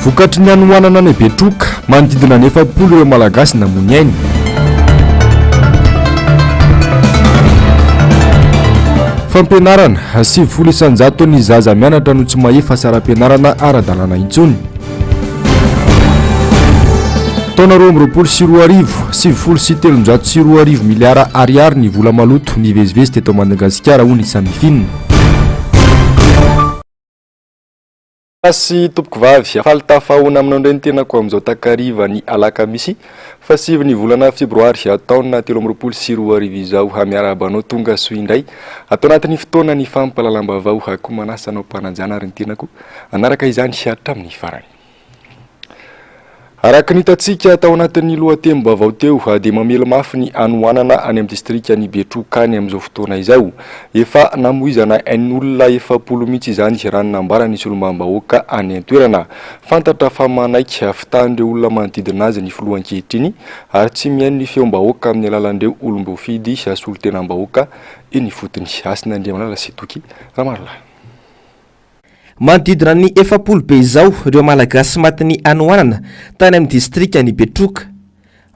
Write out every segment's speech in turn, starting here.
Vokatry ny hanoanana any Betroka, manodidina ny 40 ireo Malagasy namoy ainy. Fampianarana, 90 isan-jaton'ny zaza mianatra no tsy mahefa saram-pianarana ara-dalàna intsony. Taona 2022, 2090 miliara ariary ny vola maloto nivezivezy teto Madagasikara hoy ny Samifin. Sy tompokovavy, faly tafahaona aminao indray ny tenako amin'izao takariva ny alakamisy fahasivy ny volana febroary taona 2023 izao. Miarahaba anao tonga soa indray ato anatin'ny fotoana ny fampahalalam-baovao. Koa manasa anao mpanajana ary ny tenako hanaraka izany hatramin'ny farany. Araka ny hitantsika tao anatin'ny lohatenim-baovao teo dia mamely mafy ny hanoanana any amin'ny distrikan'i Betroka any amin'izao fotoana izao. Efa namoizana ain'olona 40 mihitsy izany raha ny nambaran'ny solombavambahoaka any an-toerana. Fantatra fa manaiky fitahan'ireo olona manodidina azy ny filoha ankehitriny ary tsy mihaino ny feom-bahoaka amin'ny alalan'ireo olom-boafidy solontenam-bahoaka eny ifotony. Hasina Andriamalala sy Toky Ramarolahy. Manodidina ny 40 be izao ireo Malagasy matin'ny hanoanana tany amin'ny distrikan'i Betroka.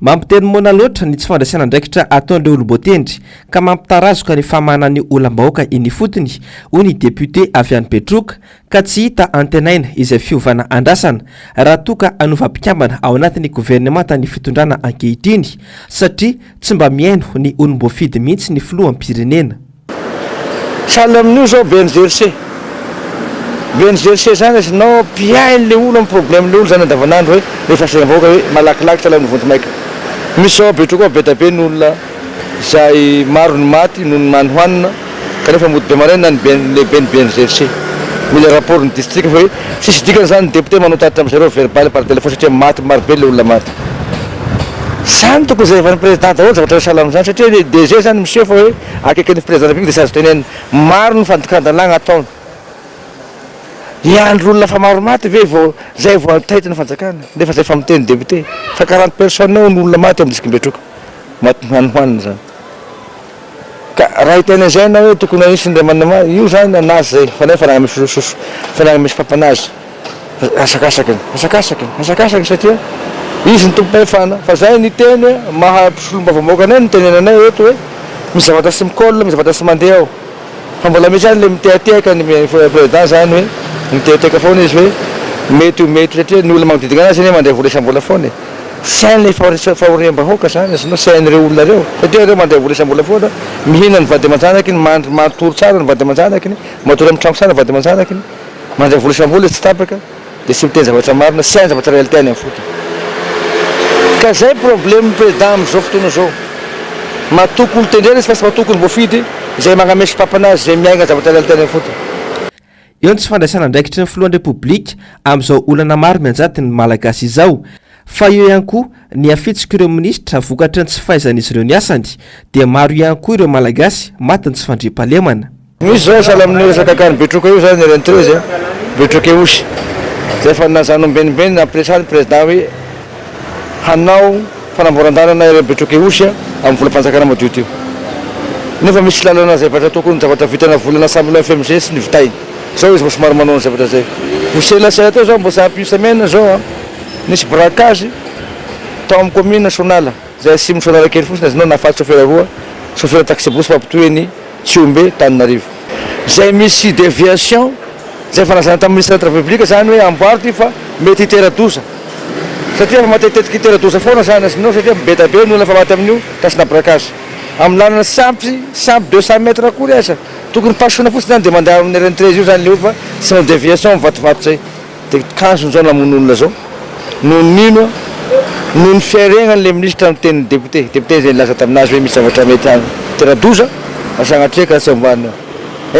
Mampiteny moana loatra ny tsy fandraisana andraikitra ataon'ireo olom-boatendry ka mampitarazoka ny famahana ny olam-bahoaka eny ifotony, hoy ny depiote avy any Betroka, ka tsy hita antenaina izay fiovana andrasana raha toa ka hanova mpikambana ao anatin'ny governemanta ny fitondrana ankehitriny satria tsy mba mihaino ny olom-boafidy mihitsy ny filoham-pirenena. Sahala amin'io zao BNGRC. BNGRC zany iznao mpiahy an'le olo am problème le olo zany andavanandro hoe rehefa asiam-bahoaka hoe malakilaky sahala amin'ny vonjimaika. Misy zao Betroka ao be da be ny olona izay maro ny maty noho ny manohanina kanefa mody be maraina ny BN lehiben'ny BNGRC. Mila rapport ny district fa hoe tsisy dikany zany ny député manao tatitra am zareo verbal par téléphone satria maty maro be le olona maty. Zany tokony jerevan'ny président daholo zavatra sahala amin'izany satria le DG zany miseho fa hoe akaikin'ny président de la république dia tsy azo tenenina. Maro ny fandikan-dalàgna ataony. Hiandry olona fa maro maty ve vao zay vao taitra ny fanjakana nefa zay fa miteny député fa 40 personnes eo ny olona maty ao amin'ny district Betroka maty hanohanina zany. Ka raha hiteny an'izay ianao hoe tokony hanisy ny remaniement io zany anazy zay fa nefa raha misy soso fa raha misy papan'azy Asakasakiny, asakasakiny, asakasakiny satria izy no tompom-pahefana. Fa zay niteny maha solombavambahoaka anay no nitenenanay eto hoe misy zavatra tsy mi-colle, misy zavatra tsy mandeha ao. Fa mbola misy ihany le mitehatehaka ny président zany hoe mitehatehaka foana izy hoe mety ho mety satria ny olona magnodidina anazy anie mandray vola isam-bola foana e. Tsy hainy le fahoriam-bahoaka zany, sinon tsy hain'ireo olona ireo satria ireo mandray vola isam-bola foana, mihina ny vady aman-janakiny, mandry matory tsara ny vady aman-janakiny, matory amin'ny trano tsara ny vady aman-janakiny. Mandray vola isam-bola izy tsy tapaka dia tsy miteny zavatra marina, tsy hainy zavatra réalité any amin'ny fotony. Ka zay problème ny président amin'izao fotoana izao. Matoky olon-tendrena izy fa tsy matoky ny voafidy izay magname sopapana azy izay miaigna zavatra réalité any amin'ny fotony. Eo ny tsy fandraisana andraikitry ny filohan'ny Repoblika amin'izao olana maro mianjady ny Malagasy izao, fa eo ihany koa ny hafitsok'ireo minisitra vokatry ny tsy fahaizan'izy ireo ny asany, dia maro ihany koa ireo Malagasy matin'ny tsy fandriampahalemana. Misy zao sahala amin'io resaka akany Betroka io zany RN 13 a, Betroka Ihosy, zay efa nazano ombienimbeny nampiresahan'ny président hoe hanao fanamboaran-dalana RN Betroka Ihosy a, amin'ny volam-panjakana madiodio. Nefa misy lalana zay vatra tokony zavatra vitana volana cent mille FMG sy ny vitainy. Zao izy mbo somary manao ny zavatra zay. Vao selasela teo zao mbo tsy ampy une semaine zao a, nisy braquage tao amin'ny commune Sonala, zay atsimon'i Sonala kely fotsiny azonao nahafaty chauffeur roa, chauffeur taxi-brousse mampitohy an'i. Tsihombe, Tananarivo. Izay misy déviation, izay efa nalazaina tamin'ny ministère travaux publics izany hoe amboaro ity fa mety hitera-doza. Satria efa matetitetika hitera-doza foana izany azonao satria be dia be ny olona efa maty amin'io tasina braquage. Amin'ny lalana tsy ampy, tsy ampy 200 mètres akory aza, tokony pasohina fotsiny izany dia mandeha amin'ny RN 13 io izany ilay olona fa tsy manao déviation amin'ny vatovato izay. Dia kanjo zao namono olona zao noho ny nino noho ny fiaregnany le minisitra niteny ny député, député izay nilaza taminazy hoe misy zavatra mety hitera-doza fa sagnatria ka tsy amboarina eo.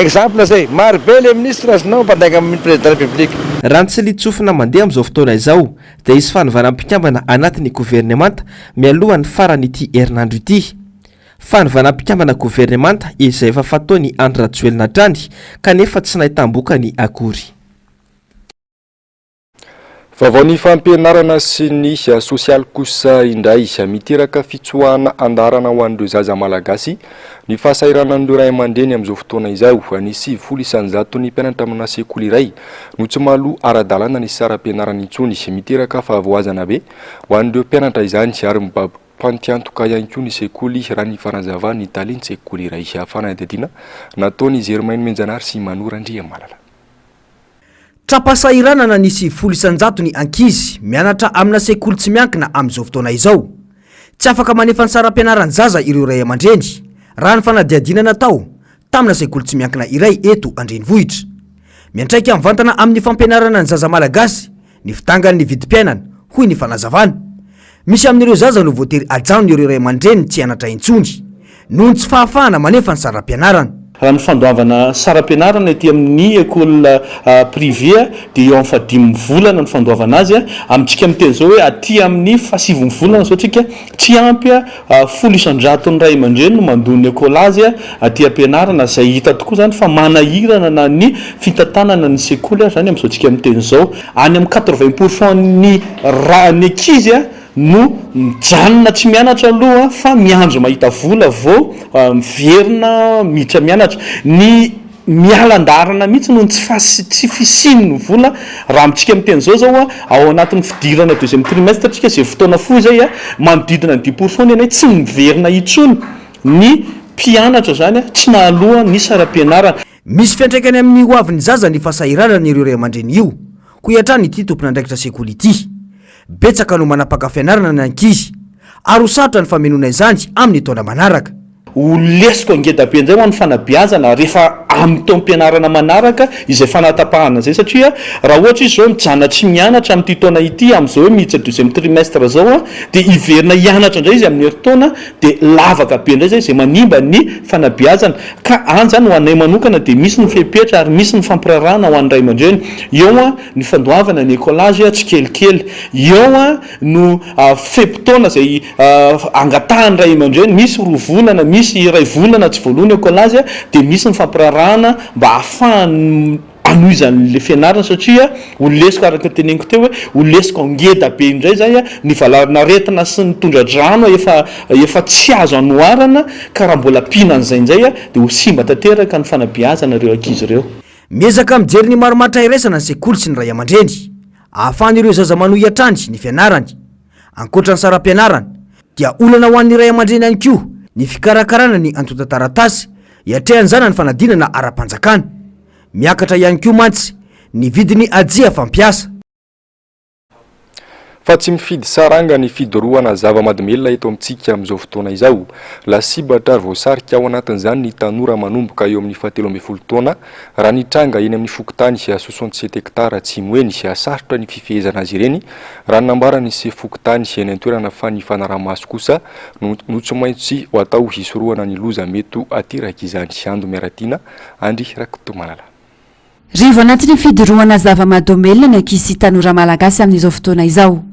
Exemple zay, maro be le ministre azonao mpandainga amin'ny président république. Raha ny tsiliantsofina mandeha amin'izao fotoana izao dia hisy fanovana mpikambana anatin'ny governemanta mialohan'ny faran'ity herinandro ity. Fanovana mpikambana governemanta izay efa fataon'i Andry Rajoelina hatrany kanefa tsy nahitam-bokany akory. Vaovaon'ny fampianarana sy ny sosialy kosa indray. Miteraka fitsoahana an-daharana ho an'ireo zaza malagasy ny fahasahiranan'ireo ray aman-dreny amin'izao fotoana izao. Ny 90 isan-jaton'ny mpianatra amina sekoly iray no tsy mahaloa ara-dalàna ny saram-pianarana intsony. Miteraka fahavoazana be ho an'ireo mpianatra izany ary mibaby mpantiantoka ihany koa ny sekoly raha ny fanazavan'ny talen-tsekoly iray. Fanadihadiana nataon'i Germain Nomenjanahary sy Mano Randriamalala. Tra-pahasahiranana ny 90 isan-jato ny ankizy mianatra amina sekoly tsy miankina amin'izao fotoana izao. Tsy afaka manefa ny saram-pianaran'ny zaza ireo ray aman-dreny, raha ny fanadihadiana natao tamina sekoly tsy miankina iray eto an-drenivohitra. Miantraika mivantana amin'ny fampianarana ny zaza malagasy ny fidangan'ny vidim-piainana, hoy ny fanazavana. Misy amin'ireo zaza no voatery ajanon'ireo ray aman-dreniny tsy hianatra intsony, noho ny tsy fahafahana manefa ny saram-pianarana. Raha ny fandoavana saram-pianarana ety amin'ny école privée dia eo amin'ny fahadimy volana ny fandoavana azy. Amintsika miteny izao hoe aty amin'ny fahasivy volana izao tsika, tsy ampy 10 isan-jaton'ny ray aman-dreny no mandoa ny écolage aty am-pianarana, izay hita tokoa izany fa manahirana na ny fitantanana ny sekoly ary izany amin'izao tsika miteny izao. Any amin'ny 80 pour cent ny ra ny ankizy no mijanona tsy mianatra aloha fa miandry mahita vola vao miverina miditra mianatra. Ny miala an-daharana mihitsy noho ny tsy fahasi- tsy fisian'ny vola, raha amintsika miteny izao izao a, ao anatin'ny fidirana deuxième trimestre tsika izay fotoana fohy izay a, manodidina ny dix pour cent ny anay tsy miverina intsony ny mpianatra izany a, tsy nahaloa ny saram-pianarana. Misy fiantraikany amin'ny hoavin'ny zaza ny fahasahiranan'ireo ray aman-dreny io, hoy hatrany ity tompon'andraikitra sekoly ity. Betsaka no manapaka fianarana ny ankizy, ary ho sarotra ny famenoana izany amin'ny taona manaraka. Ho lesoka ngeda be indray ho an'ny fanabeazana rehefa amin'ny taom-pianarana manaraka izay fanatapahana izay satria raha ohatra izy izao mijanona tsy mianatra amin'ity taona ity amin'izao hoe miditra deuxième trimestre izao dia hiverina hianatra indray izy amin'ny herintaona dia lavaka be indray izay izay manimba ny fanabeazana ka any izany ho anay manokana dia misy ny fepetra ary misy ny fampirarahana ho an'ny ray aman-dreny eo ny fandoavana ny écolage tsikelikely eo no fe-potoana izay angatahan'ny ray aman-dreny, misy roa volana, misy iray volana tsy voaloa ny écolage dia misy ny fampiraharahana mba hahafahany hanohizany ilay fianarana satria ho lesoka araka ny teneniko teo hoe ho lesoka ngeda be indray izay ny valanaretina sy ny tondra-drano efa efa tsy azo anoharana ka raha mbola ampiana an'izay indray dia ho simba tanteraka ny fanabeazana ireo ankizy ireo. Miezaka mijery ny marimaritra iraisana ny sekoly sy ny ray aman-dreny. Ahafahan'ireo zaza manohy hatrany ny fianarany. Ankoatra ny saram-pianarana, dia olana ho an'ny ray aman-dreny ihany koa ny fikarakarana ny antontan-taratasy hiatrehan'ny zanany fanadinana ara-panjakana. Miakatra ihany koa mantsy ny vidin'ny hajia fampiasa. Fa tsy mifidy saranga ny fidorohana zava-mahadomelina eto amintsika amin'izao fotoana izao. Lasibatra ary voasarika ao anatin'izany ny tanora manomboka eo amin'ny fahatelo ambin'ny folo taona Raha ny tranga eny amin'ny fokontany 67 hectares atsimo eny, sarotra ny fifehezana azy ireny, raha ny nambaran'ny sefo fokontany eny an-toerana fa ny fanaraha-maso kosa no no tsy maintsy ho atao hisorohana ny loza mety ho aterak'izany. Ando Miaratiana, Andry Rakotomalala. Rivo anatin'ny fidorohana zava-mahadomelina ny ankizy sy tanora malagasy amin'izao fotoana izao.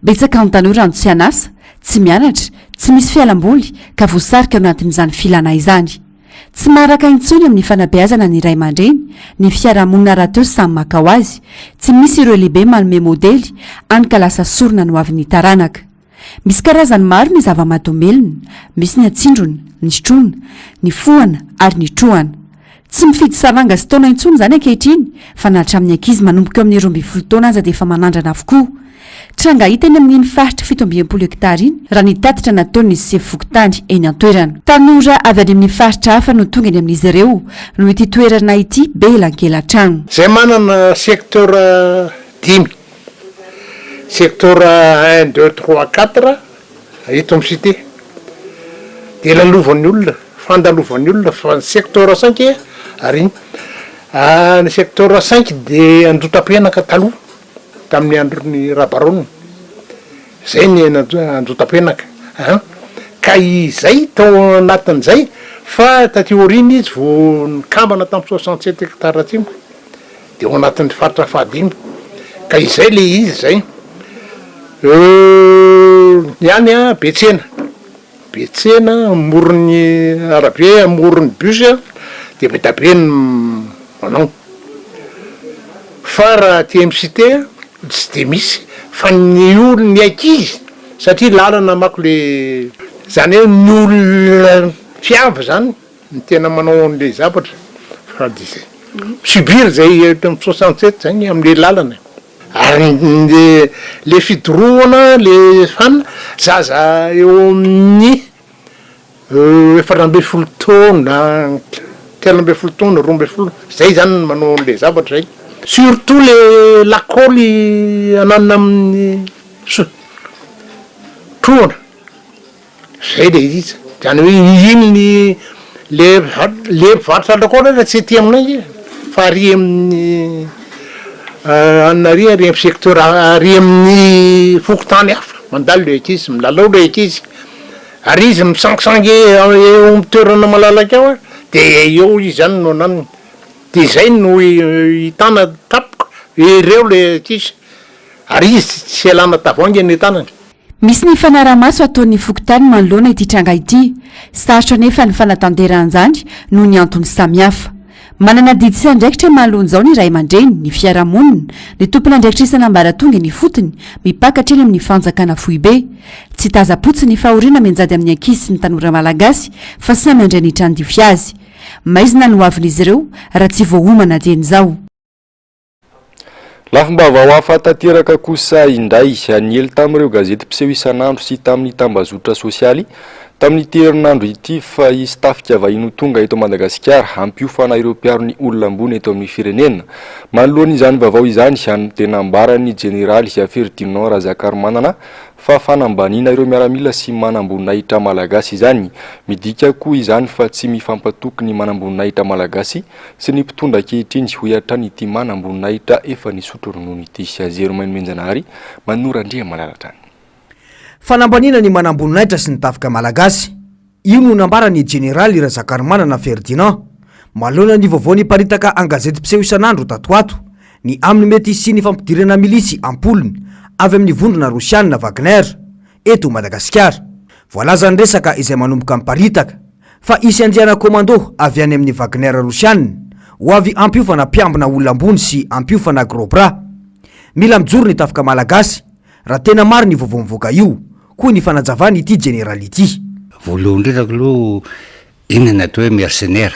Betsaka ny tanora no tsy an'asa, tsy mianatra, tsy misy fialamboly ka voasarika ao anatin'izany filana izany. Tsy maharaka intsony amin'ny fanabeazana ny ray aman-dreny, ny fiarahamonina rahateo samy maka ho azy, tsy misy ireo lehibe manome modely, hany ka lasa sorona ny hoavin'ny taranaka. Misy karazany maro ny zava-mahadomelina, misy ny atsindrona, ny sotroina, ny fohana ary ny trohana. Tsy mifidy saranga sy taona intsony izany ankehitriny fa na hatramin'ny ankizy manomboka eo amin'ny 12 taona aza dia efa manandrana avokoa. Tranga hita eny amin'iny faritra 67 hektara iny, raha ny tatitra nataon'ny sefo fokontany eny an-toerana. Tanora avy any amin'ny faritra hafa no tonga eny amin'izy ireo noho ity toerana ity be elankelan-trano. Izay manana secteur dimy, secteur un, deux, trois, quatre eto amin'ny cité dia lalovan'ny olona, fandalovan'ny olona fa ny secteur cinq ary ny secteur cinq dia Andotapenaka taloha. tamin'ny andron'i Rabaronina, zay ny Anjotapenaka an! ka izay tao anatin'izay fa taty aoriana izy vao nikambana tamin'ny 67 hectares atsimo de ao anatin'ny faritra fahadimy ka izay le izy zay, ny any an Betsena, Betsena amoron'ny arabe amoron'ny bus de be da be ny manao. Fa raha aty amin'ny cité. Tsy de misy fa ny olo ny ankizy satria lalana manko le zany hoe ny olona mpiavy zany no tena manao anle zavatra fa de zay mi-subir zay eto am 67 zay amle lalana ary le le fidorohana le fan zaza eo amin'ny 14 taona, 13 taona, 12, zay zany no manao an'le zavatra zay. Surtout le lakaoly ananona amin'ny sotroana, zay le izy, zany hoe iny ny le le mpivarotra lakaoly aza tsy aty aminay e, fa ary amin'ny anona ary, ary amin'ny secteur ary amin'ny fokontany hafa, mandalo le ankizy, milalao le ankizy. Ary izy misangisangy eo amin'ny toerana malalaka eo an, dia eo izy izany no ananiny. Dia izay no ahitana tampoka hoe ireo ilay ankizy. Ary izy tsy alana tavoahangy ny tanany. Misy ny fanaraha-maso ataon'ny fokontany manoloana ity tranga ity. Sarotra anefa ny fanatanterahana izany noho ny antony samihafa. Manana adidy sy andraikitra manoloana izao ny ray aman-dreny, ny fiarahamonina, ny tompon'andraikitra isan'ambaratonga eny ifotony, mipaka hatreny amin'ny fanjakana foibe. Tsy taza-potsiny ny fahoriana mianjady amin'ny ankizy sy ny tanora malagasy fa samy handray ny trano-dify azy. Maizina ny hoavin'izy ireo raha tsy voaomana dieny izao. Lafim-baovao hafa tanteraka kosa indray, niely tamin'ireo gazety mpiseho isan'andro sy tamin'ny tambazotra sosialy tamin'ity herinandro ity fa hisy tafika vahiny ho tonga eto Madagasikara hampiofana ireo mpiaro ny olona ambony eto amin'ny firenena. Manoloana izany vaovao izany dia nambaran'ny jeneraly Ferdinand Razakarimanana fa fanambaniana ireo miaramila sy manamboninahitra malagasy izany. Midika koa izany fa tsy mifampatoky ny manamboninahitra malagasy sy ny mpitondra ankehitriny, hoy hatrany ity manamboninahitra efa nisotro ronono ity. Zeromain Nomenjanahary, Manoro Andriamalala hatrany. Fanambaniana ny manamboninahitra sy ny tafika malagasy. Io no nambaran'ny jeneraly Razakarimanana Ferdinand, manoloana ny vaovao niparitaka an-gazety mpiseho isan'andro tato ho ato, ny amin'ny mety hisian'ny fampidirana milisy am-polony avy amin'ny vondrona rosianina Wagner eto Madagasikara. Voalazan'ny resaka izay manomboka miparitaka fa hisy andiana commando avy any amin'ny Wagner rosianina ho avy hampiofana mpiambina olona ambony sy hampiofana gros bras. Mila mijoro ny tafika malagasy raha tena marina io vaovao mivoaka io, hoy ny fanazavan'ity jeneraly ity. Voalohany indrindra aloha, inona ny atao hoe mercenaire?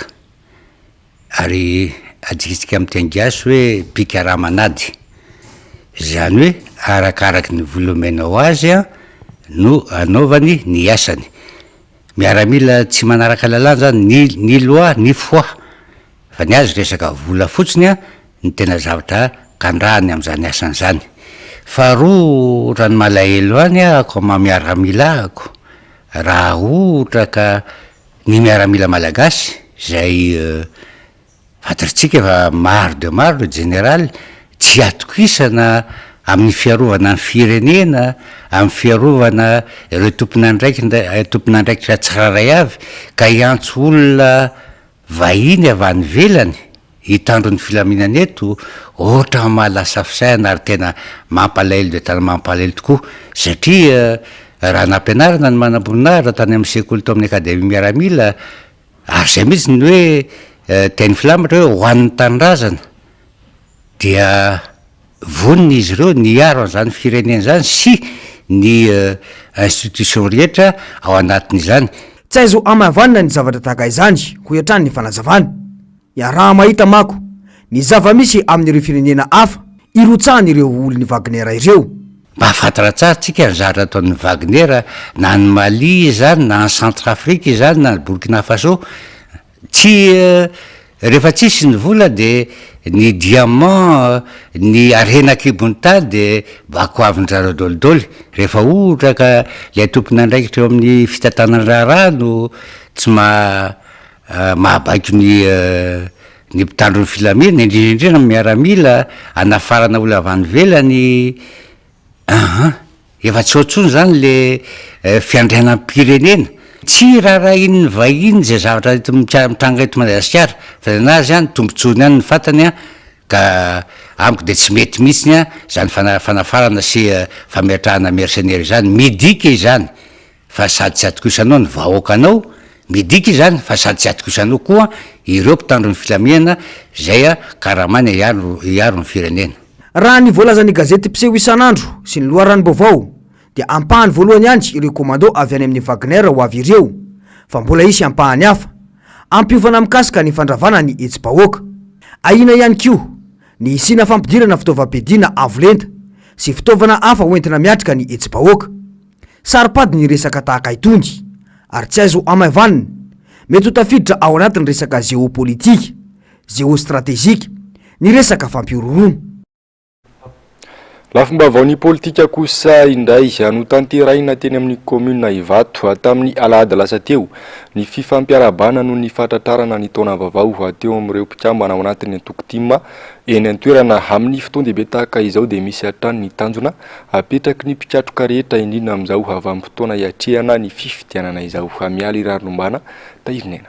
Ary adikitsika amin'ny teny gasy hoe mpikaraman'ady. Izany hoe arakaraky ny vola omenao azy no anaovany ny asany. Miaramila tsy manaraka lalàna zany ni ni loi ni foi fa ny azy resaka vola fotsiny an no tena zavatra kandrahany amin'izany asany izany. Faharoa raha ny malahelo any ahako maha miaramila ahako raha ohatra ka ny miaramila malagasy izay Fantatritsika fa maro dia maro ireo jeneraly tsy atokisana amin'ny fiarovana ny firenena, amin'ny fiarovana ireo tompon'andraikitra tompon'andraikitra tsirairay avy ka hiantso olona vahiny avy any ivelany hitandro ny filaminana eto, ohatran'ny mahalasa fisainana ary tena mampalahelo dia tena mampalahelo tokoa satria raha nampianarina ny manamboninahitra tany amin'ny sekoly tao amin'ny akademia miaramila Ary izay mihitsy ny hoe teny filamatra hoe ho an'ny tanindrazana dia vonona izy ireo ny hiaro an'izany firenena izany sy ny institution rehetra ao anatin'izany. Tsy azo hamavanina ny zavatra tahaka izany, hoy hatrany ny fanazavana. Iaraha-mahita manko ny zava-misy amin'ireo firenena hafa irotsahan'ireo olon'ny Wagner ireo. Mba fantatra tsara tsika ny zavatra ataon'ny Wagner na any Mali izany na any Centrafrique izany na any Burkina Faso. Tsy rehefa tsisy ny vola de ny diamant, ny harena an-kibon'ny tany de bakoavin-dry zareo dolidoly. Rehefa ohatra ka ilay tompon'andraikitra eo amin'ny fitantanan-draharaha no tsy maha mahabaiko ny ny mpitandro ny filaminana, indrindra indrindra ny miaramila anafarana olona avy any ivelany, aha, efa tsy ao intsony zany le fiandrianam-pirenena, tsy raharahian'ny vahiny zay zavatra eto mitranga eto Madagasikara fa ny anazy an tombotsoany ihany ny fantany an, ka amiko de tsy mety mihitsiny an zany fana- fanafarana sy fametrahana mercenaires izany, midika izany fa sady tsy atokisanao ny vahoakanao, midika izany fa sady tsy atokisanao koa ireo mpitandro ny filaminana izay karamany hiaro hiaro ny firenena. Raha ny voalazan'ny gazety mpiseho isan'andro sy ny loharanom-baovao dia ampahany voalohany ihany ireo commando avy any amin'ny Wagner ho avy ireo fa mbola hisy ampahany hafa hampiofana mikasika ny fandravana ny hetsi-bahoaka. Ahiana ihany koa ny hisiana fampidirana fitaovam-piadiana avo lenta sy fitaovana hafa hoentina miatrika ny hetsi-bahoaka. Saro-pady ny resaka tahaka itony ary tsy azo hamaivanina. Mety ho tafiditra ao anatin'ny resaka jeopolitika, jeostratejika, ny resaka fampihorohoroana. Lafim-baovaon'ny politika kosa indray, notanterahina teny amin'ny kaominina Ivato tamin'ny alahady lasa teo ny fifampiarahabana noho ny fahatratrarana ny taona vaovao teo amin'ireo mpikambana ao anatin'ny antoko tim eny an-toerana. Amin'ny fotoan-dehibe tahaka izao dia misy hatrany ny tanjona apetraky ny mpikatroka rehetra indrindra amin'izao vanim-potoana hiatrehana ny fifidianana izao. Mialy Raharombana, Tahirin'aina.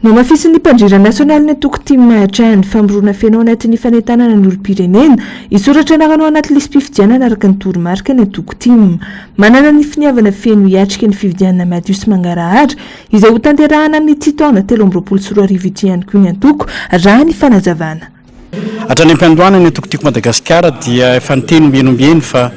Nohamafisin'ny mpandrindra nasionalin'ny antoko tim hatrany fa mirona feno ao anatin'ny fanentanana ny olom-pirenena hisoratra anarana ao anaty lisi-pifidianana araka ny toromarika ny antoko tim. Manana ny finiavana feno hiatrika ny fifidianana madio sy mangarahara izay hotanterahana amin'ity taona 2023 ity ihany koa ny antoko, raha ny fanazavana. Hatrany am-piandohana ny antoko Tiako Madagasikara dia efa niteny ombieny ombieny fa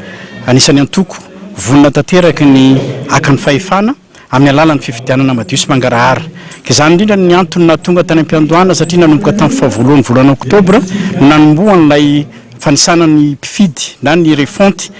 anisan'ny antoko vonona tanteraka ny haka ny fahefana. amin'ny alalan'ny fifidianana madio sy mangarahara. Ka izany indrindra ny antony nahatonga tany am-piandohana satria nanomboka tamin'ny fahavoalohan'ny volana oktobra no nanombohan'ilay fanisana ny mpifidy na ny refonte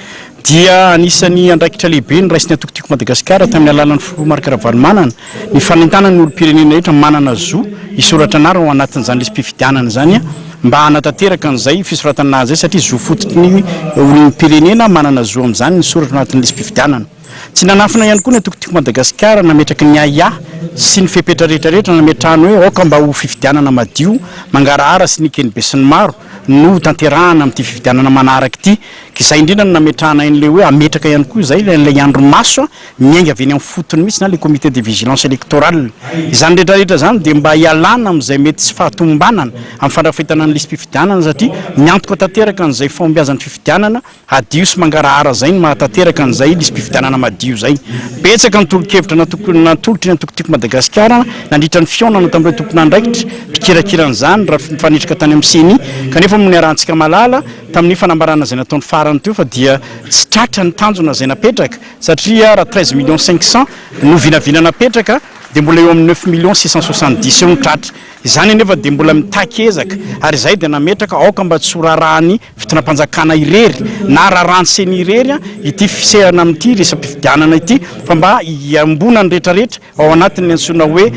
dia anisan'ny andraikitra lehibe noraisin'ny antoko Tiako Madagasikara tamin'ny alalan'ny filoha Marc Ravalomanana ny fanentanana ny olom-pirenena rehetra manana zo hisoratra anarana ao anatin'izany lisi-pifidianana izany mba hanatanteraka an'izay fisoratana anarana izay satria zo fototry ny olom-pirenena manana zo amin'izany ny soratra ao anatin'ny lisi-pifidianana. Tsy nanafina ihany koa ny antoko Tiako Madagasikara nametraky ny ahiahy sy ny fepetra rehetra rehetra nametrahany hoe aoka mba ho fifidianana madio, mangarahara sy ny eken'ny besinimaro no hotanterahana amin'ity fifidianana manaraka ity. Ka izay indrindra no nametrahana an'ilay hoe hametraka ihany koa izay ilay andrimaso miainga avy eny amin'ny fotony mihitsy na ilay comité de vigilance électorale. Izany rehetra rehetra izany dia mba hialana amin'izay mety tsy fahatomombanana amin'ny fandrafetana ny lisi-pifidianana satria miantoka tanteraka an'izay fahombiazan'ny fifidianana Hadio sy mangarahara zay ny mahatanteraka an'izay lisi-pifidianana madio zay. Betsaka ny tolo-kevitra natolotry ny antoko Tiako Madagasikara nandritra ny fihaonana tamin'ireo tompon'andraikitra mpikirakira an'izany raha mifanetraka tany amin'ny Ceni kanefa moa niarahantsika mahalala tamin'ny fanambarana izay nataony farany teo fa dia tsy tratra ny tanjona izay napetraka satria raha 13 millions 500 no vinavina napetraka dia mbola eo amin'ny 9 millions 670 eo no tratra. Izany anefa dia mbola mitaky ezaka ary izay dia nametraka aoka mba tsy ho raharahan'ny fitondram-panjakana irery na raharahan'ny ceni irery ity fiserana amin'ity resa-pifidianana ity fa mba hiambonan'ny rehetrarehetra ao anatin'ny antsoina hoe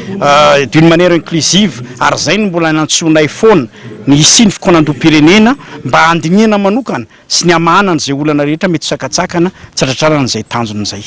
d'une manière inclusive ary izay no mbola nantsoinay foana ny hisian'ny fikaonandoham-pirenena mba handinihana manokana sy ny hamahana an'izay olana rehetra mety ho sakantsakana tsy hatratrarana izay tanjona izay.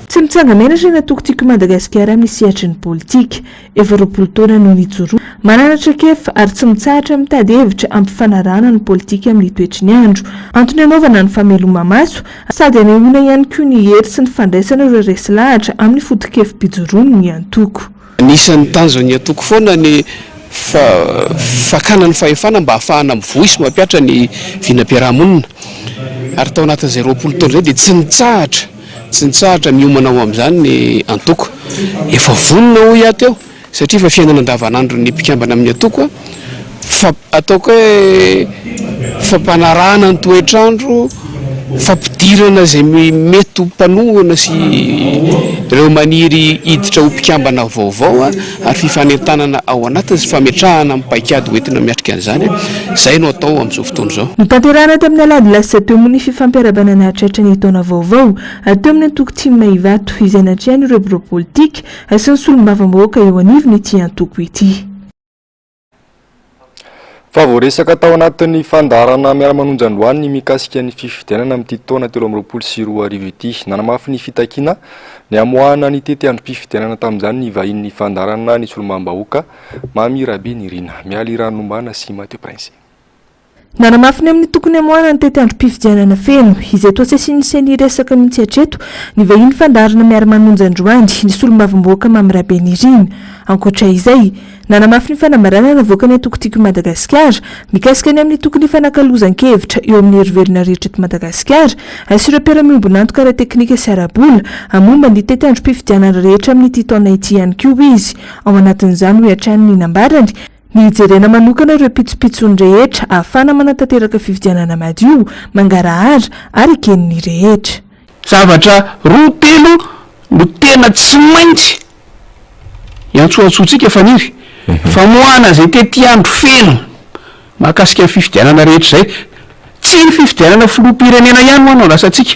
Tsy mitsanga-menatra ny antoko Tiako i Madagasikara amin'ny sehatry ny politika. Efa 20 taona no nijoroany. Manana traikefa ary tsy mitsahatra mitady hevitra hampifanarahana ny politika amin'ny toetry ny andro. Antony hanaovana ny fameloma-maso, sady hanehoana ihany koa ny hery sy ny fandraisana ireo resy lahatra amin'ny foto-kevi-pijoroany ny antoko. Anisan'ny tanjon'ny antoko foana ny fakana ny fahefana mba hahafahana mivoy sy mampihatra ny vinam-piarahamonina. Ary tao anatin'izay 20 taona izay dia tsy nitsahatra, tsy nitsahatra miomana ho amin'izany ny antoko. Efa vonona hoy aho teo satria efa fiainana andavanandron'ny mpikambana amin'ny antoko fa ataoko hoe fampanarahana ny toetr'andro, fampidirana izay mety ho mpanohana sy ireo maniry hiditra ho mpikambana vaovao ary fifanentanana ao anatiny sy fametrahana ny paikady hoentina miatrika an'izany. Izay no atao amin'izao fotoana izao. Notanterahina tamin'ny alahady lasa teo moa ny fifampiarahabana nahatratra ny taona vaovao teo amin'ny antoko tim Ivato izay natrehan'ireo birao politika sy ny solombavambahoaka eo anivon'ity antoko ity. Fa voaresaka tao anatin'ny fandaharana Miara-manonja androany ny mikasika ny fifidianana amin'ity taona 2023 ity. Nanamafy ny fitakiana ny hamoahana ny tetiandrom-pifidianana tamin'izany ny vahinin'ny fandaharana ny solombavambahoaka Mamy Rabenirina, Mialy Ranombana sy Mathieu Prince. Nanamafy ny amin'ny tokony hamoahana ny tetiandrom-pifidianana feno, izay toa tsy asian'ny Ceni resaka mihitsy hatreto, ny vahiny fandaharana Miara-manonja androany, ny solombavambahoaka Mamy Rabenirina. Ankoatra izay, nanamafy ny fanambarana navoakan'ny antoko Tiako i Madagasikara, mikasika ny amin'ny tokony hifanakalozan-kevitra eo amin'ny herivelona rehetra eto Madagasikara sy ireo mpiara-miombon'antoka ara-teknika sy ara-bola momba ny tetiandrom-pifidianana rehetra amin'ity taona ity ihany koa izy. Ao anatin'izany, hoy hatrany ny nambarany. Ny hijerena manokana ireo pitsopitsony rehetra ahafahana manatanteraka fifidianana madio, mangarahara ary eken'ny rehetra. Zavatra roa telo no tena tsy maintsy iantsoantsoantsika Faniry, famoahana izay tetiandro feno mahakasika ny fifidianana rehetra izay. Tsy ny fifidianana filoham-pirenena ihany ho'a no andrasantsika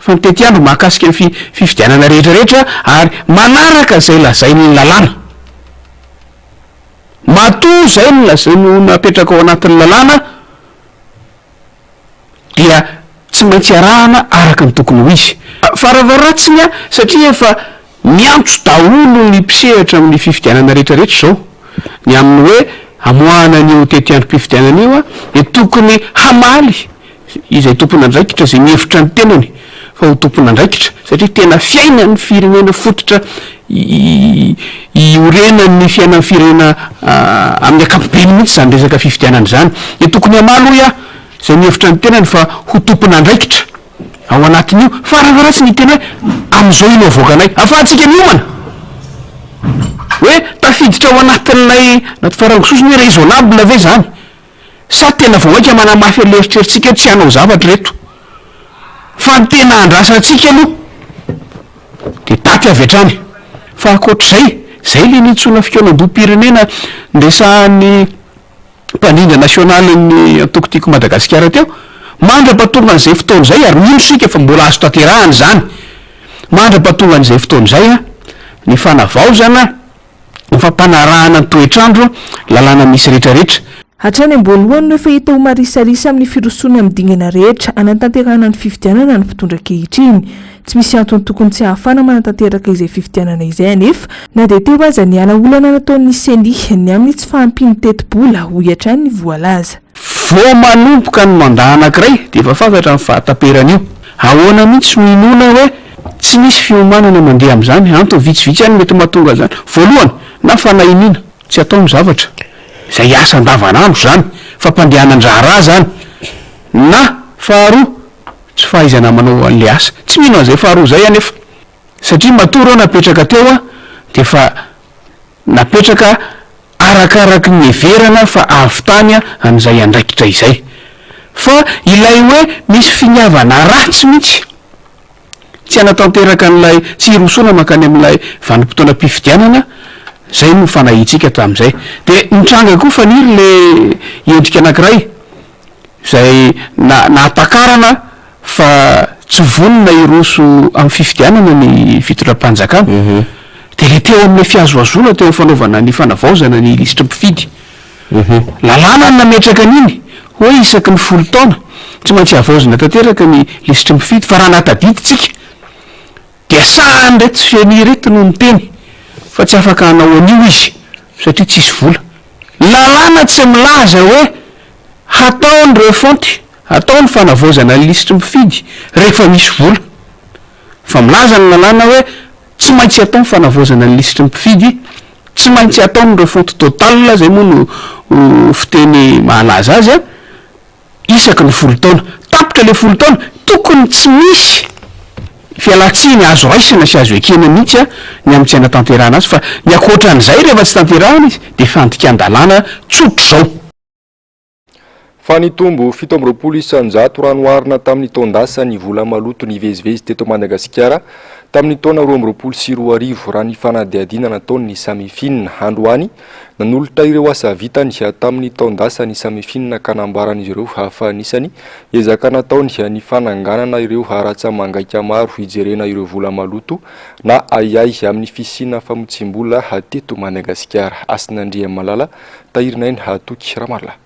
fa ny tetiandro mahakasika ny fifidianana rehetra rehetra ary manaraka izay lazain'ny lalàna. Matoa izay no lazainy ho napetraka ao anatin'ny lalàna dia tsy maintsy arahana araka ny tokony ho izy. Faravaratsiny satria efa miantso daholo ny mpisehatra amin'ny fifidianana rehetra rehetra izao ny amin'ny hoe hamoahana an'io tetiandrom-pifidianana io dia tokony hamaly izay tompon'andraikitra izay mihevitra ny tenany fa ho tompon'andraikitra satria tena fiainan'ny firenena fototra iorenan'ny fiainan'ny firenena amin'ny ankapobeny mihitsy izany resaka fifidianana izany dia tokony hamaly hoy aho izay mihevitra ny tenany fa ho tompon'andraikitra ao anatin'io fa raha ratsy ny hiteny hoe amin'izao io no avoakanay afahantsika miomana hoe tafiditra ao anatin'ilay anaty farango sosony hoe raisonnable ve izany Sa tena vao mainka manamafy an'ilay eritreritsika hoe tsy hanao zavatra ireto? Fa ny tena andrasantsika aloha dia daty avy hatrany. Fa ankoatr'izay, izay ilay nintsoina fikaonandoham-pirenena niresahan'ny mpandrindra nasionalin'ny antoko Tiako Madagasikara teo, mandra-pahatongan'izay fotoana izay, ary mino isika fa mbola azo tanterahana izany, mandra-pahatongan'izay fotoana izay ny fanavaozana, Ny fampanarahana ny toetr'andro, lalàna misy retraretra. Hatrany am-boalohany no efa hita ho marisarisa amin'ny firosoana amin'ny dingana rehetra hanatanterahana ny fifidianana ny mpitondra ankehitriny. Tsy misy antony tokony tsy hahafahana manatanteraka izay fifidianana izay anefa na dia teo aza ny ala olana nataon'ny Ceni ny amin'ny tsy fahampian'ny tetibola, hoy hatrany ny voalaza. Vao manomboka ny mandat anankiray dia efa fantatra ny fahataperan'io. Ahoana mihitsy no inoana hoe Tsy misy fiomanana mandeha amin'izany, antony vitsivitsy ihany mety mahatonga an'izany. Voalohany, na fanahiniana, tsy atao ny zavatra, izay asa andavanandro izany, fampandehanan-draharaha izany, na faharoa, tsy fahaizana manao an'ilay asa. Tsy mino an'izay faharoa izay anefa, satria matoa ireo napetraka teo dia efa napetraka arakaraky ny heverana fa ahavitany an'izay andraikitra izay. Fa ilay hoe misy finiavana ratsy mihitsy. Tsy hanatanteraka an'ilay, tsy hirosoana mankany amin'ilay vanim-potoanam-pifidianana, izay no fanahiantsika tamin'izay. Dia nitranga koa faniry ilay endrika anankiray izay na- nahatakarana fa tsy vonona hiroso amin'ny fifidianana ny fitondram-panjakana. Dia ilay teo amin'ilay fihazohazoana teo amin'ny fanaovana ny fanavaozana ny lisitry ny mpifidy. Lalàna no nametraka an'iny hoe isaky ny folo taona tsy maintsy havaozina tanteraka ny lisitry ny mpifidy fa raha nahatadidy tsika dia sahan'ireto ceni ireto no niteny fa tsy afaka hanao an'io izy satria tsisy vola. Lalàna tsy milaza hoe hatao ny refonte, hatao ny fanavaozana ny lisitry ny mpifidy rehefa misy vola fa milaza ny lalàna hoe tsy maintsy atao ny fanavaozana ny lisitry ny mpifidy Tsy maintsy atao ny refonte totale, zay moa no fiteny mahalaza azy an, isaky ny folo taona. Tapitra le folo taona, tokony tsy misy fialantsiny azo raisina sy azo ekena mihitsy an, ny amin'ny tsy hanatanterahana azy, fa ny ankoatran'izay rehefa tsy tanterahana izy dia fandikan-dalàna tsotr'izao. Fa nitombo 27% raha noharina tamin'ny taon-dasa ny vola maloto nivezivezy teto Madagasikara tamin'ny taona 2022, raha ny fanadihadiana nataon'ny Samifin. Androany, nanolotra ireo asa vitany tamin'ny taon-dasa ny Samifin ka nambaran'izy ireo fa anisan'ny ezaka nataony ny fananganana ireo ratsa-mangaika maro hijerena ireo vola maloto na ahiahy amin'ny fisiana famotsiam-bola teto Madagasikara. Hasina Andriamalala Tahirinaina Toky Ramarolahy.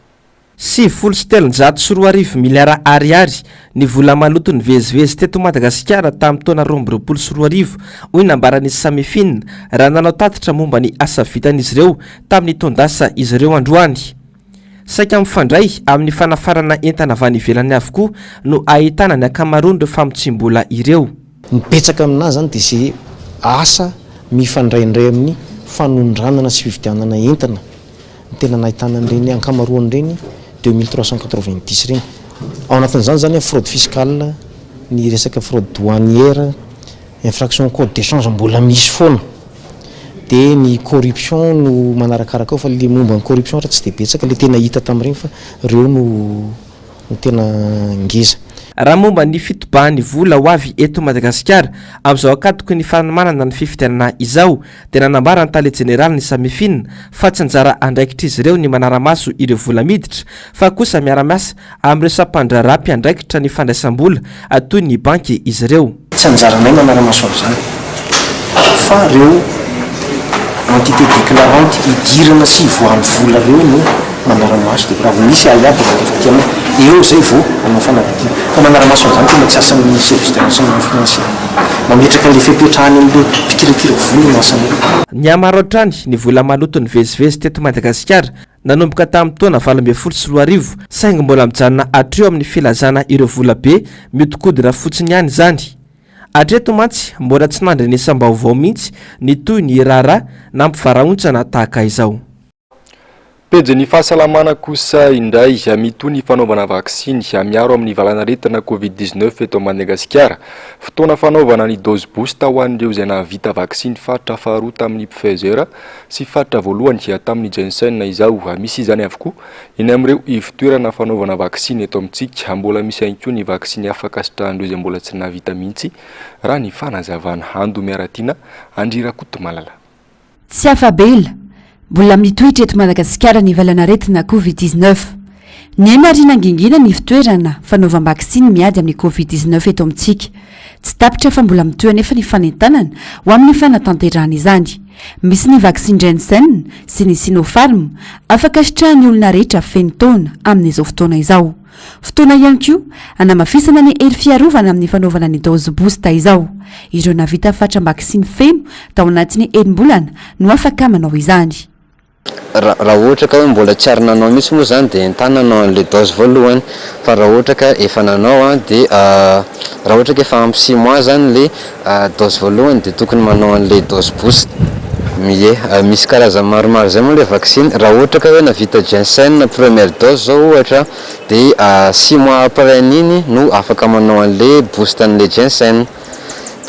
2090 miliara ariary ny vola maloto nivezivezy teto Madagasikara tamin'ny taona 2022, hoy ny nambaran'ny Samifin raha nanao tatitra momba ny asa vitan'izy ireo tamin'ny taon-dasa izy ireo androany. Saika mifandray amin'ny fanafarana entana avy any ivelany avokoa no ahitana ny ankamaroan'ireo famotsiam-bola ireo. Ny betsaka aminà zany dia ze asa mifandraindray amin'ny fanondranana sy fividianana entana no tena nahitana an'ireny ankamaroan'ireny 2390 ireny. Ao anatin'izany zany fraude fiscale, ny resaka fraude douanière, infraction au code d'échange mbola misy foana. Dia ny corruption no manarakaraka ao fa le momba ny corruption ary tsy dia betsaka le tena hita tamin'ireny fa ireo no no tena ngeza. Raha momba ny fitobahan'ny vola ho avy eto Madagasikara amin'izao ankatoky ny fanomanana ny fifidianana izao dia nanambara ny tale jeneralin'ny Samifin fa tsy anjara andraikitr'izy ireo ny manara-maso ireo vola miditra fa kosa miara-miasa amin'ireo sampandraharaha mpiandraikitra ny fandraisam-bola toy ny banky izy ireo. Tsy anjaranay manara-maso an'izany fa ireo entité déclarante idirana sy ivoahan'ny vola ireo no manara-maso dia raha vao misy ahiahy dia mandefa aty aminay, eo izay vao hanao fanadihadiana. Fa manara-maso an'izany tena tsy asan'ny service de renseignement financier. Mametraka an'ilay fepetra any amin'ilay mpikirakira vola no asanay. Nihamaro hatrany ny vola maloto nivezivezy teto Madagasikara nanomboka tamin'ny taona 2018, saingy mbola mijanona hatreo amin'ny filazana ireo vola be mihodinkodina fotsiny ihany izany. Hatreto mantsy mbola tsy nandrenesam-baovao mihitsy ny tohin'ny raharaha nampivarahontsana tahaka izao. Pejin'ny fahasalamana kosa indray, mitohy ny fanaovana vaksiny miaro amin'ny valanaretina Covid 19 eto Madagasikara. Fotoana fanaovana ny dose boost ho an'ireo izay nahavita vaksiny faritra faharoa tamin'ny Pfizer sy faritra voalohany tamin'ny Janssen izao. Misy izany avokoa eny amin'ireo ivon-toerana fanaovana vaksiny eto amintsika. Mbola misy ihany koa ny vaksiny hafa ankasitrahan'ireo izay mbola tsy nahavita mihitsy, raha ny fanazavana. Ando Miaratiana, Andry Rakotomalala. Tsy afa-bela, mbola mitoetra eto Madagasikara ny valanaretina Covid 19. Nihena ary nangingina ny fitoerana fanaovam-baksiny miady amin'ny Covid 19 eto amintsika. Tsy tapitra fa mbola mitohy anefa ny fanentanana ho amin'ny fanatanterahana izany. Misy ny vaksiny Janssen sy ny Sinopharm afaka sitrahan'ny olona rehetra feno taona amin'izao fotoana izao. Fotoana ihany koa hanamafisana ny hery fiarovana amin'ny fanaovana ny dose boost izao. Ireo nahavita fatram-baksiny feno tao anatin'ny enim-bolana no afaka manao izany. Raha ohatra ka hoe mbola tsy ary nanao mihitsy moa zany dia entanina hanao an'ilay dose voalohany fa raha ohatra ka efa nanao an dia raha ohatra ka efa ampy six mois zany ilay dose voalohany dia tokony manao an'ilay dose boost. Ie, misy karazany maromaro izay moa ilay vaksiny, raha ohatra ka hoe nahavita Jensen première dose zao ohatra dia six mois après an'iny no afaka manao an'ilay boost an'ilay Jensen,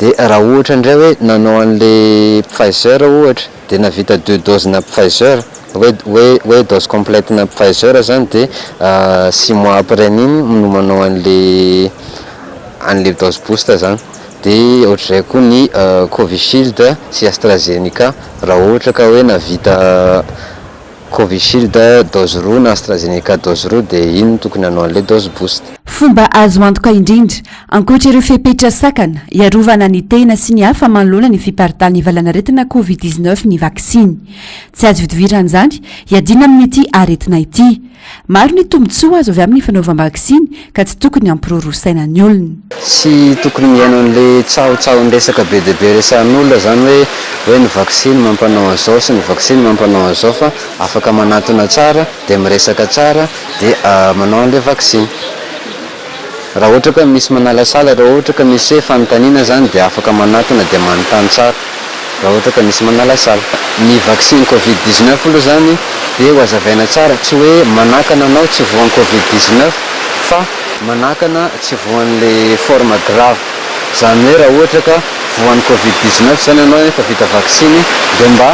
dia raha ohatra indray hoe nanao an'ilay Pfizer ohatra dia nahavita deux doses na Pfizer, hoe hoe hoe dose complète na Pfizer zany dia six mois après an'iny no manao an'le an'le dose boost zany, dia ohatr'izay koa ny Covishield sy AstraZeneca raha ohatra ka hoe nahavita Covishield dose roa na AstraZeneca dose roa dia iny no tokony hanao an'le dose boost. Fomba azo antoka indrindra, ankoatra ireo fepetra sakana, hiarovana ny tena sy ny hafa manoloana ny fiparitahan'ny valanaretina Covid 19 ny vaksiny. Tsy azo ihodivirana izany hiadiana amin'ity aretina ity. Maro ny tombontsoa azo avy amin'ny fanaovam-baksiny ka tsy tokony hampiroroa saina ny olona. Tsy tokony mihaino an'le tsahotsahon-dresaka be dia be resahan'olona zany hoe hoe ny vaksiny mampanao an'izao sy ny vaksiny mampanao an'izao fa afaka manatona tsara dia miresaka tsara dia manao an'le vaksiny. Raha ohatra ka misy manalasala, raha ohatra ka misy hoe fanontaniana zany dia afaka manatona dia manontany tsara raha ohatra ka misy manalasala. Ny vaksiny covid 19 aloha zany dia ho azavaina tsara, tsy hoe manakana anao tsy voan'ny covid 19 fa manakana tsy voan'le forme grave, zany hoe raha ohatra ka voan'ny covid 19 zany ianao efa vita vaksiny dia mba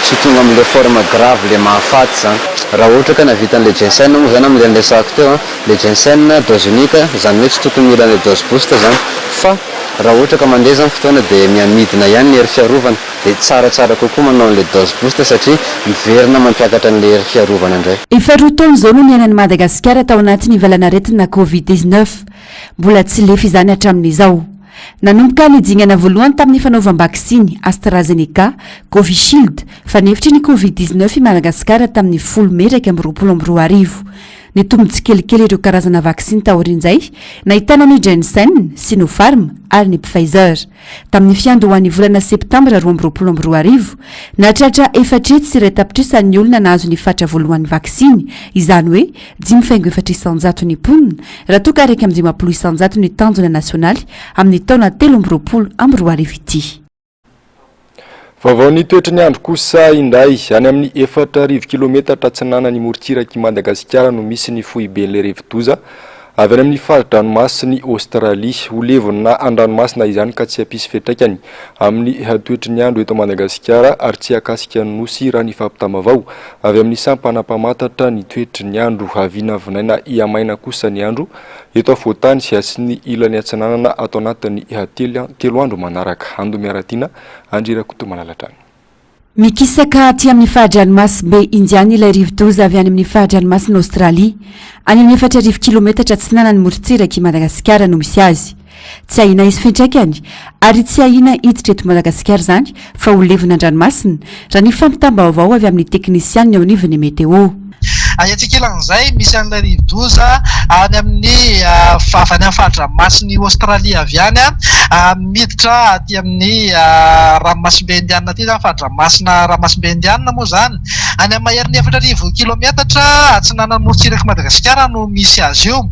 tsy ho tonga amin'le forme grave le mahafaty zany. Raha ohatra ka nahavita an'le Jensen moa zany amin'le niresahako teo an, Le Jensen, dose unique, izany hoe tsy tokony mila an'ilay dose boost izany fa raha ohatra ka mandeha izany fotoana dia miha-midina ihany ny hery fiarovana dia tsaratsara kokoa manao an'ilay dose boost satria miverina mampiakatra an'ilay hery fiarovana indray. Efa roa taona izao no niainan'i Madagasikara tao anatin'ny valanaretina Covid 19. Mbola tsy lefy izany hatramin'izao. Nanomboka ny dingana voalohany tamin'ny fanaovam-baksiny AstraZeneca, Covishield, fanefitry ny Covid 19 i Madagasikara tamin'ny folo mey 2021. Nitombo tsikelikely ireo karazana vaksiny taorian'izay, nahitana ny Janssen, Sinopharm ary ny Pfizer. Tamin'ny fiandohan'ny volana septambra 2022, nahatratra 1.400 tapitrisa ny olona nahazo ny fatra voalohan'ny vaksiny, izany hoe 5.4% ny mponina, raha toa ka 51% ny tanjona nasionaly amin'ny taona 2023 ity. Vaovaon'ny toetry ny andro kosa indray, any amin'ny 4000 kilometatra atsinanan'ny morontsirak'i Madagasikara no misy ny foiben'ilay rivodoza. Avy any amin'ny fari-dranomasin'i Aostralia. Ho levona an-dranomasina izany ka tsy hampisy fiantraikany amin'ny toetry ny andro eto Madagasikara ary tsy hahakasika ny Nosy raha ny fampitam-baovao avy amin'ny sampana mpamantatra ny toetry ny andro. Vinavinaina hihamaina kosa ny andro eto afovoan-tany sy ny ilany atsinanana ato anatin'ny telo andro manaraka. Ando Miaratiana, Andry Rakotomalala hatrany. Mikisaka aty amin'ny fari-dranomasimbe Indiana ilay rivodoza avy any amin'ny fari-dranomasin'i Aostralia. Any amin'ny 4000 kilometatra atsinanan'ny morontsirak'i Madagasikara no misy azy. Tsy ahiana hisy fiantraikany ary tsy ahiana hiditra eto Madagasikara izany fa ho levona an-dranomasina, raha ny fampitam-baovao avy amin'ny teknisianina eo anivon'ny Météo. Etsy ankilan'izay, misy an'ilay rivodoza any amin'ny avy any amin'ny fari-dranomasin'i Aostralia avy any miditra aty amin'ny ranomasimbe Indianina aty izany, fari-dranomasina ranomasimbe Indianina moa izany. Any amin'ny maherin'ny 4000 kilometatra atsinanan'ny morontsirak'i Madagasikara no misy azy io.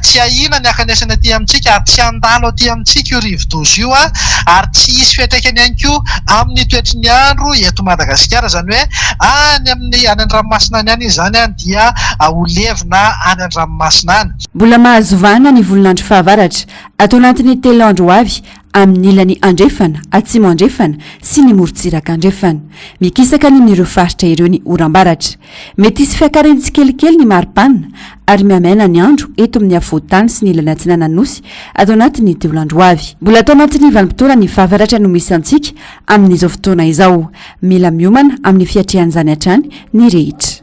Tsy ahiana ny hankanesana aty amintsika ary tsy handalo aty amintsika io rivodoza io ary tsy hisy fiantraikany ihany koa amin'ny toetry ny andro eto Madagasikara, izany hoe any amin'ny any an-dranomasina any ihany izy izany dia ho levona any an-dranomasina any. Mbola mahazo vahana ny volon'andro fahavaratra ato anatin'ny telo andro ho avy amin'ny ilany andrefana, atsimo andrefana sy ny morontsiraka andrefana. Mikisaka any amin'ireo faritra ireo ny oram-baratra. Mety hisy fiakarany tsikelikely ny maripana ary mihamaina ny andro eto amin'ny afovoan-tany sy ny ilany atsinanan'ny Nosy ato anatin'ny telo andro ho avy. Mbola ato anatin'ny vanim-potoanan'ny fahavaratra no misy antsika amin'izao fotoana izao. Mila miomana amin'ny fiatrehan'izany hatrany ny rehetra.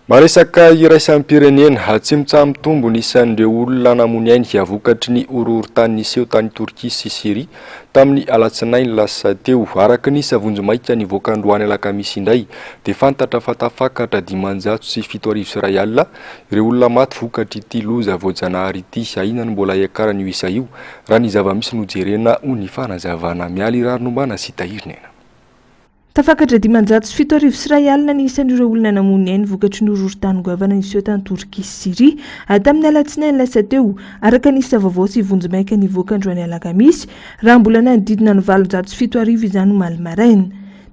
Maresaka iraisam-pirenena, tsy mitsaha-mitombo ny isan'ireo olona namoy ainy vokatry ny horohorontany niseho tany Torkia sy Syria tamin'ny alatsinainy lasa teo. Araka ny isa vonjimaika nivoaka androany alakamisy indray dia fantatra fa tafakatra 1105 alina ireo olona maty vokatr'ity loza voajanahary ity. Ahiana ny mbola hiakaran'io isa io raha ny zava-misy no jerena, hoy ny fanazavana. Mialy Rarinombana sy Tahirinena. Tafakatra 75 01 ny isan'ireo olona namoy ny ainy vokatry ny horohorontany goavana niseho tany Torkia sy Syria tamin'ny alatsinainy lasa teo, araka ny isa vaovao sy vonjimaika nivoaka androany alakamisy, raha mbola nanodidina ny 7800 izany omaly maraina.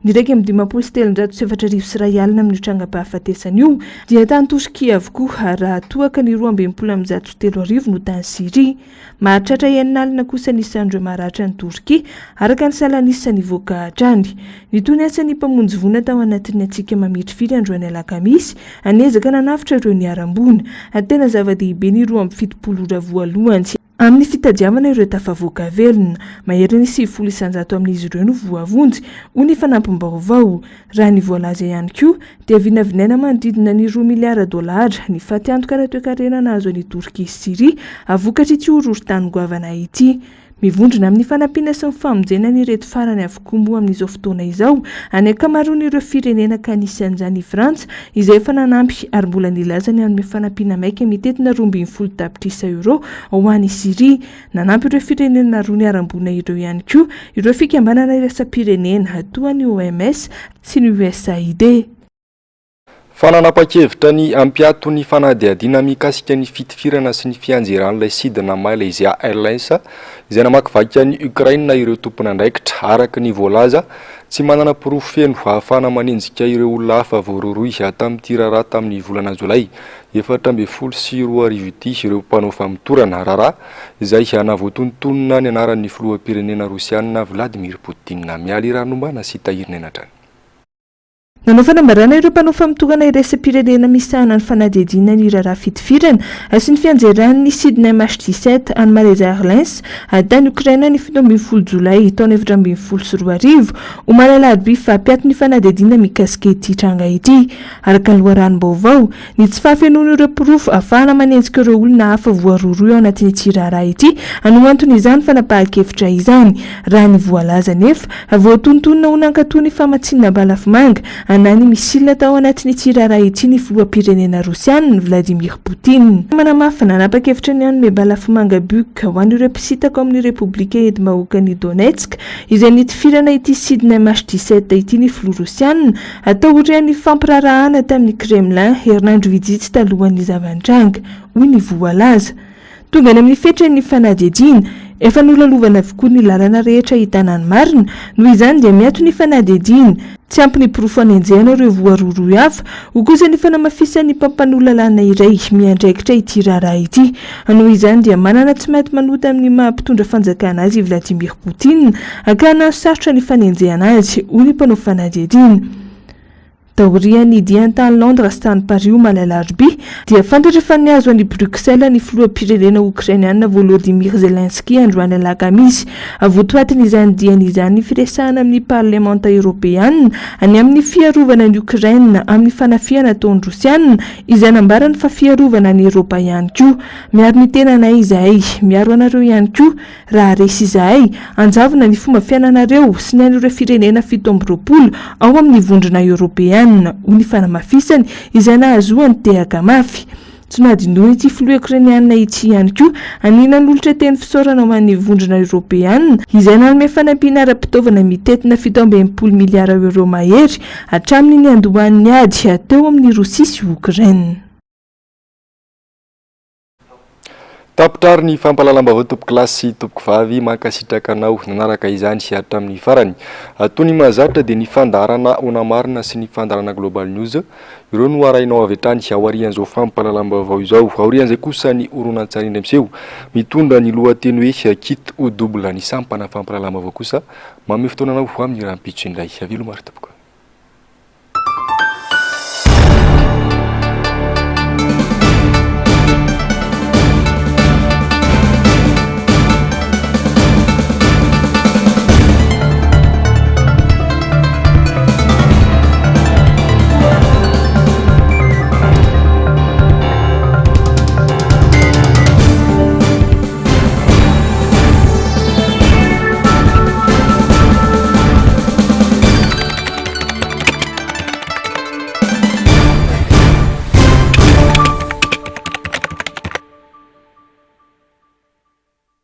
Ny 351 amin'io trangam-pahafatesana io dia tany Torkia avokoa, raha toa ka ny 3162 no tany Syria. Mahatratra 60 kosa ny isan'ireo maratra any Torkia, araka ny salan'isa nivoaka hatrany. Nitohy ny asan'ny mpamonjy voina tao anatin'ny hatsiaka mamirifiry androany alakamisy, niezaka nanavotra ireo niharam-boina. Tena zava-dehibe ny 72 ora voalohany amin'ny fitadiavana ireo tafavoaka velona. Maherin'ny 90% amin'izy ireo no voavonjy, hoy ny fanampim-baovao. Raha ny voalaza ihany koa dia vinavinaina manodidina ny roa miliara dolara ny fatiantoka ara-toekarena nahazo an'i Torkia sy Syria vokatr'ity horohorontany goavana ity. Mivondrona amin'ny fanampiana sy ny famonjena an'ireto farany avokoa moa amin'izao fotoana izao ny ankamaroan'ireo firenena ka anisan'izany i Frantsa izay efa nanampy ary mbola nilaza ny hanome fanampiana maika mitentina 12 tapitrisa euros ho an'i Syria. Nanampy ireo firenena roa niharam-boina ireo ihany koa ireo fikambanana iraisam-pirenena toa ny OMS sy ny USAID. Fa nanapa-kevitra ny hampiato ny fanadihadiana mikasika ny fitifirana sy ny fianjeran'ilay sidina Malaysia Airlines izay namakivaky an'i Ukraine ireo tompon'andraikitra. Araka ny voalaza, tsy manana porofo feno ahafahana manenjika ireo olona hafa voarohirohy tamin'ity raharaha tamin'ny volana jolay 2014 ity ireo mpanao famotorana, raharaha izay nahavoatonontonona ny anaran'ny filoham-pirenena rosiana Vladimir Putin. Mialy Ranombana sy Tahirin'aina hatrany. Nanao fanambarana ireo mpanao famotorana iraisam-pirenena misahana ny fanadihadiana ny raharaha fitifirana sy ny fianjeran'ny sidina MH17 an'ny Malaysia Airlines tany Okraina ny 17 jolay taona 2014 omaly alarobia fa hampiato ny fanadihadiana mikasika ity tranga ity. Araka ny loharanom-baovao, ny tsy fahafenoan'ireo porofo ahafahana manenjika ireo olona hafa voarohirohy ao anatin'ity raharaha ity no anton'izany fanapahan-kevitra izany. Raha ny voalaza anefa, voatonontonona ho nankatoa ny famatsiana balafomanga na ny missile tao anatin'ity raharaha ity ny filoham-pirenena rosiana, Vladimir Poutine. Manamafy fa nanapa-kevitra ny hanome balafomanga Buk ho an'ireo mpisintaka ao amin'ny Repoblika Entim-bahoakan'i Donetsk izay nitifirana ity sidina MH17 ity ny filoha rosiana, Taorian'ny fifampiraharahana tamin'ny Kremlin herinandro vitsivitsy talohan'ny zava-nitranga, hoy ny voalaza. Tonga any amin'ny fetran'ny fanadihadiana. Efa nolalovana avokoa ny lalana rehetra ahitana ny marina, noho izany dia miato ny fanadihadiana. Tsy ampy ny porofo hanenjehana ireo voarohirohy hafa, hoy kosa ny fanamafisan'ny mpampanoa lalàna iray miandraikitra ity raharaha ity. Noho izany dia manana tsy maty manota amin'ny maha mpitondra fanjakana azy i Vladimir Poutine ka nanosarotra ny fanenjehana azy, hoy ny mpanao fanadihadiana. Taorian'ny diany tany Londres sy tany Paris omaly alarobia, dia fantatra fa nihazo an'i Bruxelles ny filoham-pirenena Okrainiana Volodymyr Zelensky androany alakamisy. Votoatin'izany diany izany ny firesahana amin'ny parlemanta Eoropeana ny amin'ny fiarovana an'i Okraina amin'ny fanafihana ataon'ny Rosiana, izay nambarany fa fiarovana an'i Eoropa ihany koa. Miaro ny tenanay izahay, miaro anareo ihany koa. Raha resy izahay, hanjavona ny fomba fiainanareo sy ny an'ireo firenena 27 ao amin'ny Vondrona Eoropeana, hoy ny fanamafisany, izay nahazoany tehaka mafy. Tsy nohadinoin'ity filoha Okrainiana ity ihany koa ny nanolotra teny fisaorana ho an'ny Vondrona Eoropeana, izay nanome fanampiana ara-pitaovana mitentina 67 miliara euro mahery hatramin'ny niandohan'ny ady teo amin'i Rosia sy Okraina. Tapitra ary ny fampahalalam-baovao tompokolahy sy tompokovavy, mankasitraka anao nanaraka izany hatramin'ny farany. Toy ny mahazatra dia ny fandaharana Ona Marina sy ny fandaharana Global News ireo no arahinao avy hatrany aorian'izao fampahalalam-baovao izao. Aorian'izay kosa ny horonantsary indray miseho mitondra ny lohateny hoe Quitte ou double. Ny sampana fampahalalam-baovao kosa manome fotoana anao ho amin'ny rahampitso indray. Veloma ry tompoko.